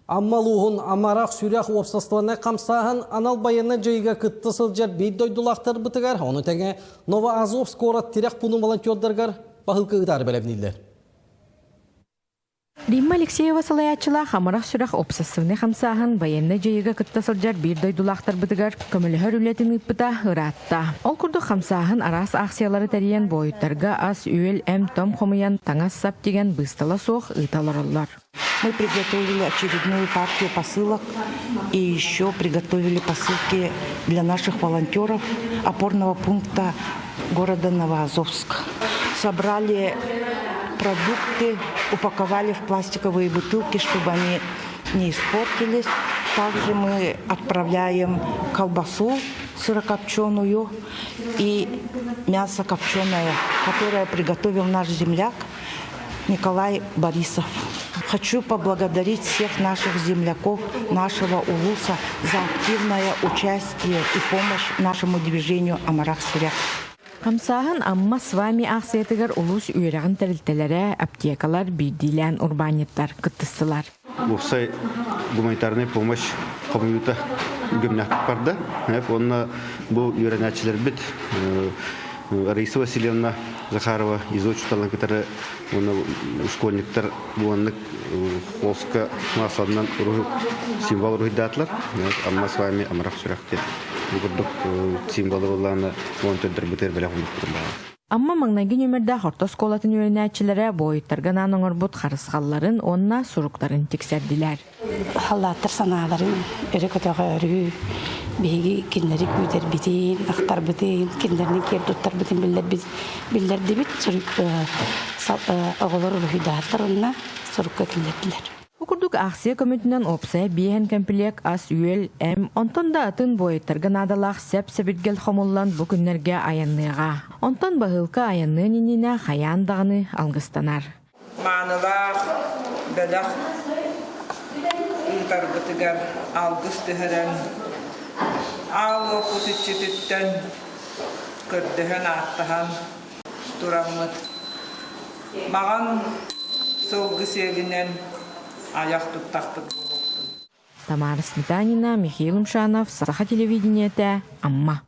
Амма улууһун Амарах сүрэх уопсастыбаннай хамсааһын анал байыаннай дьайыыга кытта сылдьар биир дойдулаахтарбытыгар, ону тэҥэ Новоазовск куорат тирэх пуунун волонтердарыгар баһыылка ыытаары бэлэмнииллэр. Римма Алексеева салайааччылаах Амарах сүрэх уопсастыбаннай хамсааһын байыаннай дьайыыга кытта сылдьар биир дойдулаахтарбытыгар көмөлөһөр үлэтин ыыппыта ыраатта. Ол курдук хамсааһын араас аахсыйалары тэрийэн буойуттарга ас-үөл, эм-том хомуйан, таҥас-сап тигэн быыстала суох ыыта олороллор. Мы приготовили очередную партию посылок и еще приготовили посылки для наших волонтеров опорного пункта города Новоазовск. Собрали продукты, упаковали в пластиковые бутылки, чтобы они не испортились. Также мы отправляем колбасу сырокопченую и мясо копченое, которое приготовил наш земляк Николай Борисов. Хочу поблагодарить всех наших земляков нашего улуса за активное участие и помощь нашему движению «Амарах Сүрэх». Хамсааһын Амма с вами аахсыйатыгар улуус үөрэҕин тэрилтэлэрэ, аптекалар, биирдиилээн урбаанньыттар кыттыстылар. Уопсай гуманитарнай помощь хомуйуута үгэмнээхтик барда. Уонна бу үөрэнээччилэрбит Раиса Васильевна Захарова ИЗО учууталын кытары уонна школьниктар буоннык холска маасанан символ уруһуйдаатылар. Амма с вами амарах сүрэх диэн. Бу курдук символы буоллаҕына волонтердарбытыгар бэлэх ууннахпытын баҕарабыт. Амма маҥнайгы нүөмэрдээх орто оскуолатын үөрэнээччилэрэ буойуттарга анаан оҥорбут харысхалларын уонна суруктарын тиксэрдилэр. Халлааттар санааларын өрө көтөҕөөрү биһиги кинилэри күүтэрбитин, ахтарбытын, кинилэринэн киэр туттарбытын биллэрдибит. Сурук оҕолор уруһуйдааттар уонна сурукка киллэрдилэр. Бу курдук аахсыйа көмөтүнэн уопсайа биэһэн кэмпилиэк ас-үөл, эм, онтон да атын буойуттарга наадалаах сэп-сэбиргэл хомуллан бу күннэргэ айанныаҕа. Онтон баһыылка айанныан иннинэ хайаан даҕаны алгыстанар. Маанылаах бэлэх ыытарбытыгар алгыс түһэрэн, аал уоппут иччититтэн көрдөһөн-ааттаһан тураммыт Маҕан сылгы сиэлинэн айах туттахпыт буолуохтун. Тамара Сметанина, Михаил Умшанов, Саха телевидениетэ, Амма.